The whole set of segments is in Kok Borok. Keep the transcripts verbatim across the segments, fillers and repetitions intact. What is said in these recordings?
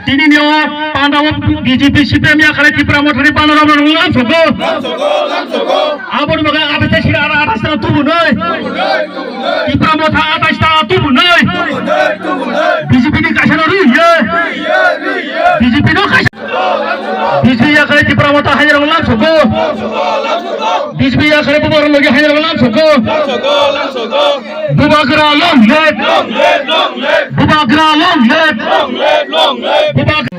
Tini ni o panda o B J P C P M ya kare Tipra Motha ni panda rok lamsogo. Aboni bagwi athais ta sira ara athais ta tubu noi. Tipra Motha athais ta tubu noi. B J P ni kaisa no rwi ye. B J P no kaisa. B J P ya kare Tipra Motha hajar lamsogo. B J P ya kare bubar logi hajar lamsogo. Bubagra long live! Bubagra long live! Bubagra long live! Long live, long live! Bubagra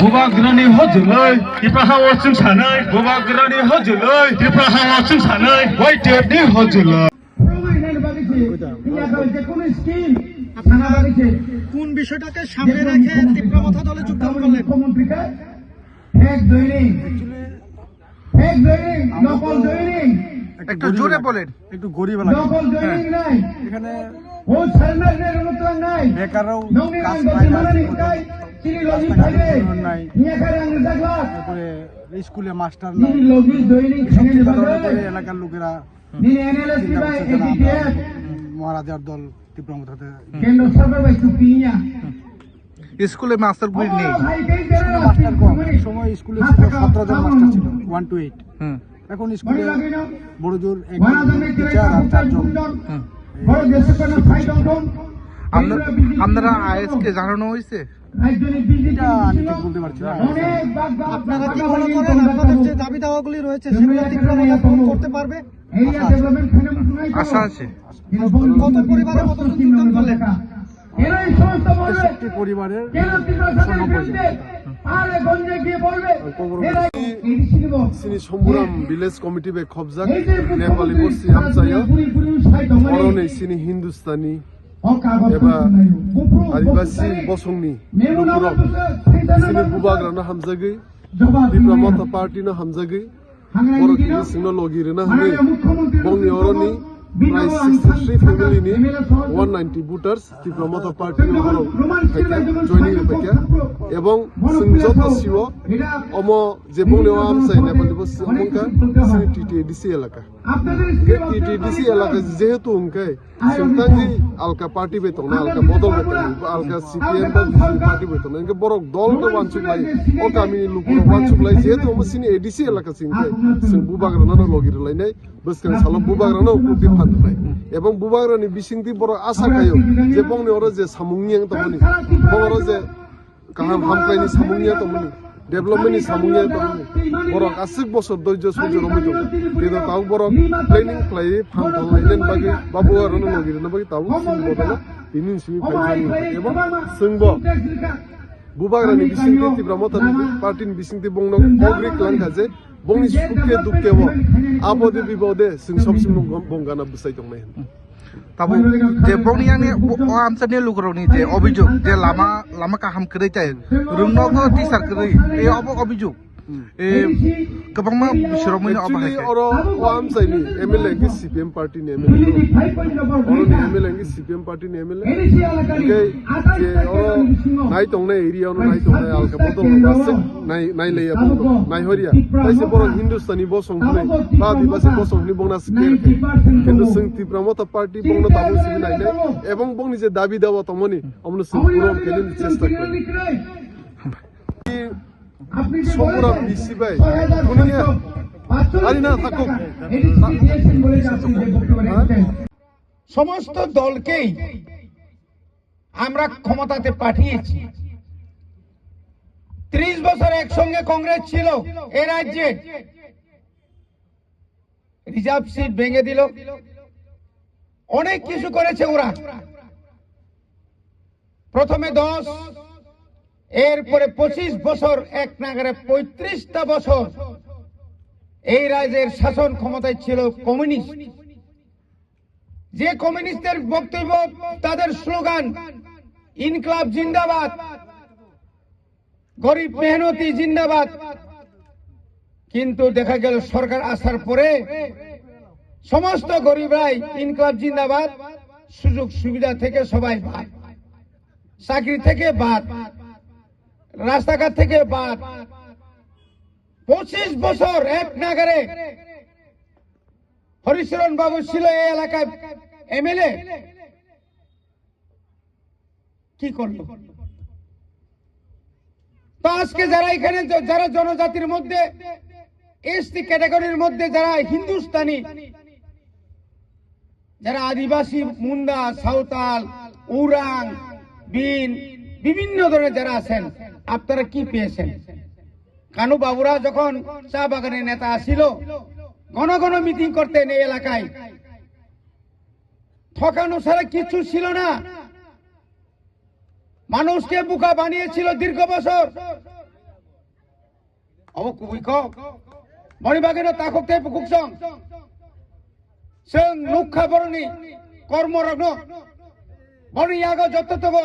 Bubagrani hojoloi, Tipra ha o chwng sanai. Bubagrani hojoloi, Tipra ha o chwng sanai. Y T F ni hojoloi. কোন বিষয়টাকে সামনে রেখে তিপ্রা মথা দলে যোগদান করলেন? Fake joining, নকল joining। একটু জোরে বলেন। একটু গরিব লাগে। নকল joining নাই। এখানে ও surrender রে রুতরাং নাই। বেকারও কাজ পায় না। Chini logi phai de। নাই। Niya kare ang rijak la। তারপরে স্কুলে মাস্টার নাই। Chini logi joining khani ni bagwi। এলাকার লোকেরা চিন্তা করছে যে না, আমরা মহারাজার দল ত্রিপুরা মথাতে কেন্দ্র সরকার ভাই চুপ নিয়া। স্কুলে মাস্টার গুলি নেই। মাস্টার কম। এক সময় স্কুলে ছিল সতেরো জন মাস্টার ছিল, one to eight। হুম। এখন স্কুলে বড় জোর একজন টিচার আর চারজন। হুম। আপনারা আইএসকে জানানো হয়েছে? এটা আমি ঠিক বলতে পারছি না। আপনারা কি মনে করেন আপনাদের যে দাবি দাওয়াগুলি রয়েছে সেগুলো ত্রিপুরা মথা পূরণ করতে পারবে? আশা আছে। কত পরিবারের মতো যোগদান করলেন? তেষট্টি পরিবারের ঊননব্বই জন। Chini Somburam Village Committee bai khobjak Nepali Bosti Hamsaya, oroni chini Hindustani eba Adibasi bosongni lukurok chini bubagrano hamjagwi, Tipra Motha Party no hamjagwi, borok tini chwngno logi rwna hwnwi bongni oroni prai sixty three family ni one ninety voters Tipra Motha Party o borok phaikha, joining rwphaikha. Ebong chwng joto sio omo je bongni o amchai Nepal Dibo se wngkha chini T T A D C elaka. Hwnkhe T T A D C elaka jehetu hwnkhe chwng tangwi alka party bai tongnai, alka bodol bai tongnai, alka C P M ba B J P party bai tongnai, hwnkhe borok dol khe uansuk lai, o kamini lukurok uansuk lai, jehetu omo chini A D C elaka se hwnkhe chwng bubagrano no logi rwlainai, bwskang salo bubagrano ukukdi phan rwnai. Ebong bubagrani bisingtwi borok asa khaio je bongni oro je samung yang tongmani, bong oro je kaham hamkraini samung ya tongmani, development ni samung ya tongmani. Borok aswk bosor doijo soijo romwi tongo. Kebo tabuk borok planning khlaiwi phan thang lainani bagwi ba bubagrano logi rwna bagwi tabuk chini bodolo tini ni simi phai jani. Ebong chwngbo bubagrani bisingtwi Tipra Motha ni party ni bisingtwi bongno kok ri kwlangkha je bongni sukhe dukhe o abode bibode chwng sob chwng bong gana bwsai tongnai hwnwi. Tabuk je bongni yang ni o amchani lukurokni je obijok je lama lama kaham kwrwi tai rungnogo tisar kwrwi e obo obijok. E kwbangma bisirokmani obo hai. Actually oro o amchaini M L A hwnkhe C P M party ni M L A. Oro ni M L A hwnkhe C P M party ni M L A. Hwnkhe je oro nai tongnai area ono nai tongnai alka bodol aswk nai nai laiya bongno nai horia. Taise borok Hindustani bosong hwnwi ba Adibasi bosong hwnwi bongna swkhe. Kintu chwng Tipra Motha party bongno tabuk simi nainai ebong bongni je dabi dawa tongmani omono chwng purun khainani chesta khlai. Somburam B C bai dunia ari na thakuk. সমস্ত দলকেই আমরা ক্ষমতাতে পাঠিয়েছি। ত্রিশ বছর একসঙ্গে কংগ্রেস ছিল এ রাজ্যে, রিজার্ভ সিট ভেঙে দিল, অনেক কিছু করেছে ওরা। প্রথমে দশ, এরপরে পঁচিশ বছর, এক নাগারে পঁয়ত্রিশটা বছর এই রাজ্যের শাসন ক্ষমতায় ছিল কমিউনিস্ট। যে কমিউনিস্টদের বক্তব্য, তাদের স্লোগান ইনকলাব জিন্দাবাদ, গরিব মেহনতি জিন্দাবাদ। কিন্তু দেখা গেল সরকার আসার পরে সমস্ত গরিবরাই ইনকলাব জিন্দাবাদ, সুযোগ সুবিধা থেকে সবাই বাদ, চাকরি থেকে বাদ, রাস্তাঘাট থেকে বাদ। পঁচিশ বছর এক নাগারে হরিচরণ বাবু ছিল এই এলাকায় এমএলএ, কি করলো? তো আজকে যারা এখানে জ-, যারা জনজাতির মধ্যে, এসটি ক্যাটাগরির মধ্যে যারা হিন্দুস্তানি, যারা আদিবাসী, মুন্ডা, সাঁওতাল, উরাং, বিন, বিভিন্ন ধরনের যারা আছেন, আপনারা কি পেয়েছেন? কানু বাবুরা যখন চা বাগানের নেতা ছিল, ঘন ঘন মিটিং করতেন এই এলাকায়। ঠকানো ছাড়া কিচ্ছু ছিল না। মানুষকে বোকা বানিয়েছিল দীর্ঘ বছর। Abo kubui kok. Boni bagwino takhuk tei bukhuk song. Chwng nukha borokni kormo rokno. Boni yago joto togo.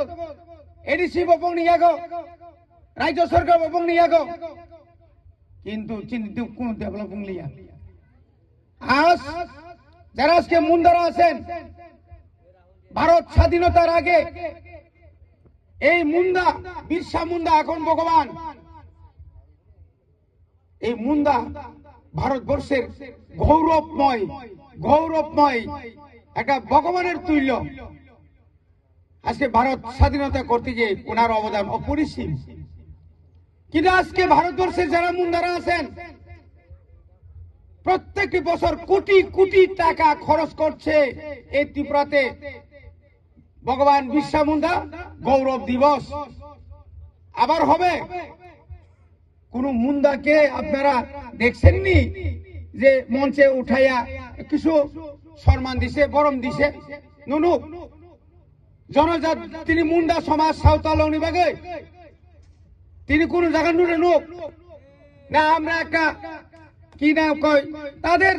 ADC bo bongni yago. Rajya sarkar bo bongni yago. Kintu chini de-, kunu develop wngliya. আজ যারা আজকে মুন্ডারা আছেন, ভারত স্বাধীনতার আগে এই মুন্ডা, বিরসা মুন্ডা এখন ভগবান, এই মুন্ডা ভারতবর্ষের গৌরবময়, গৌরবময়, একটা ভগবানের তুল্য। আজকে ভারত স্বাধীনতা করতে গিয়ে ওনার অবদান অপরিসীম। কিন্তু আজকে ভারতবর্ষে যারা মুন্ডারা আছেন, প্রত্যেকটি বছর কোটি কোটি টাকা খরচ করছে এই ত্রিপুরাতে ভগবান বিরসা মুন্ডা গৌরব দিবস। আবার হবে, কোনো মুন্ডাকে আপনারা দেখছেননি যে মঞ্চে উঠাইয়া কিছু সম্মান দিছে, বরম দিছে? নুনুক। জনজাত, তিনি মুন্ডা সমাজ সাঁওতালনি বাগে, তিনি কোনো জায়গা নুরে নুক না, আমরা একটা কি নাম কই, তাদের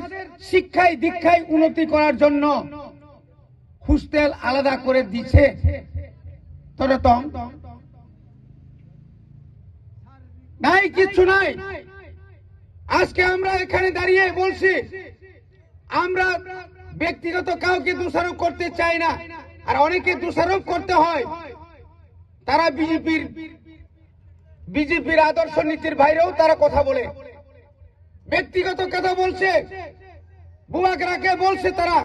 শিক্ষায় দীক্ষায় উন্নতি করার জন্য হোস্টেল আলাদা করে দিছে। তোরা তো নাই, কিচ্ছু নাই। আজকে আমরা এখানে দাঁড়িয়ে বলছি, আমরা ব্যক্তিগত কাউকে দোষারোপ করতে চাই না। আর অনেকে দোষারোপ করতে হয়, তারা বিজেপির, বিজেপির আদর্শ নীতির বাইরেও তারা কথা বলে, ব্যক্তিগত কথা বলছে, বুবাগ্রাকে বলছে তারা।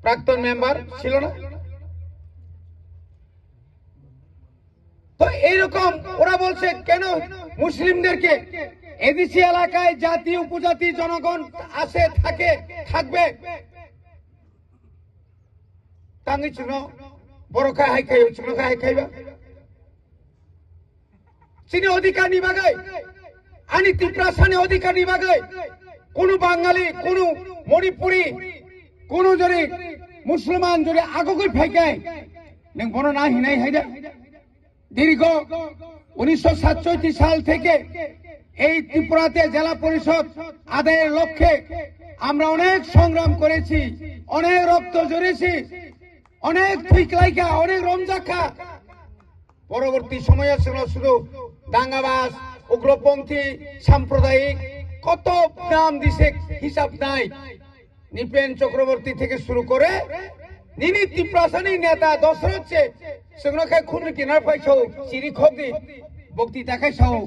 প্রাক্তন মেম্বার ছিল না? তো এইরকম ওরা বলছে, কেন মুসলিমদেরকে এডিসি এলাকায় জাতি উপজাতি জনগণ আছে, থাকে, থাকবে? Tangwi chwngno borok khai hai khaio, chwngno khai hai khaiba. Chini odhikar ni bagwi, ani Tiprasani odhikar ni bagwi, kunu Bangali, kunu Manipuri, kunu jodi Musulman jodi agogwi phaikai, nwng bono na hinai haida? দীর্ঘ উনিশশো সাতষট্টি সাল থেকে এই ত্রিপুরাতে জেলা পরিষদ আদায়ের লক্ষ্যে আমরা অনেক সংগ্রাম করেছি, অনেক রক্ত ঝরেছি, অনেক থুইকলাইকা, অনেক রমজাখা। পরবর্তী সময়ে ছিল শুধু দাঙ্গাবাজ, উগ্রপন্থী, সাম্প্রদায়িক, কত নাম দিছে, হিসাব নাই। নৃপেন চক্রবর্তী থেকে শুরু করে nini Tiprasani neta Dosrot se chwngno khai khunju kinar phai sao, chiri khokdi, bokti ta khai sao.